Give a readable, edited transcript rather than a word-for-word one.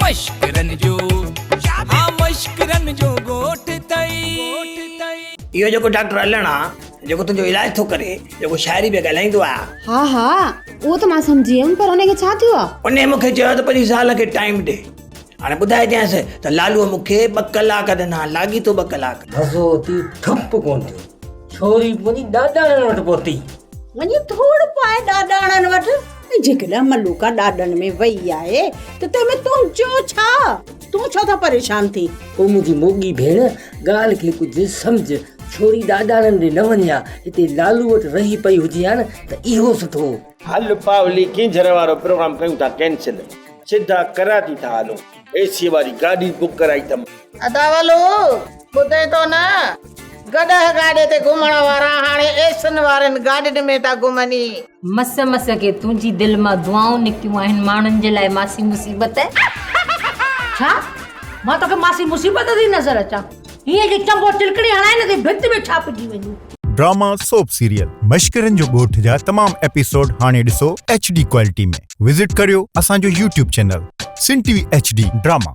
مشڪرن جو ها مشڪرن جو ڳوٺ ٿئي. اهو جيڪو ڊاڪٽر علڻ آ جيڪو تنهنجو علاج ٿو ڪري جيڪو شاعري به ڳالهائيندو آ. ها ها اهو ته مان سمجهي ويم پر ان کي ڇا ٿيو آ؟ انهي مون کي چيو ته پنهنجي زال کي ٽائيم ڏي. هاڻي ٻڌائجانس ته لالوء مون کي ٻه ڪلاڪ ڏنا، لاڳيتو ٻه ڪلاڪ. مزو ٿي ٺپ ڪونه ٿيو. ڇوري به وڃي ڏاڏاڻن وٽ پهتي. وڃي ڌوڙ پائي ڏاڏاڻن وٽ. ۽ جيڪڏهن ملوڪا ڏاڏن ۾ وئي آهي ته تنهن ۾ تنهنجو ڇا؟ تون ڇو ٿو پريشان ٿين؟ او منهنجي موڳي ڀيڻ، ڳالهه کي ڪجهه سمجهه. ڇوري ڏاڏاڻن ڏي نه وڃي ها، هتي لالو وٽ رهي پئي هجي ها نه ته اهو سٺو هو. هل پاولي ڪينجهر وارو پروگرام ڪيون ٿا ڪينسل. سڌا ڪراچي ٿا هلون. اي سي واري گاڏي بڪ ڪرائي اٿم. ادا ولو ٻڌين ٿو نه گڏهه گاڏي تي گهمڻ وارا هاڻي ايسن وارين گاڏين ۾ ٿا گهمن ئي. مس مس ڪي تنهنجي دل مان دعائون نڪتيون آهن ماڻهن جي لاء ماسي مصيبت. ڇا؟ مان توکي ماسي مصيبت ٿي نظر اچان؟ هيئن جي چنبو چلڪڻي هڻائين نه ته ڀت ۾ ڇاپجي وڃين. ڊراما سوپ سيريل مشڪرن جو ڳوٺ جا تمام ايپيسوڊ هاڻي ڏسو ايڇ ڊي ڪوالٽي ۾ وزٽ ڪريو اسان جو YouTube channel Sindh T V H D drama.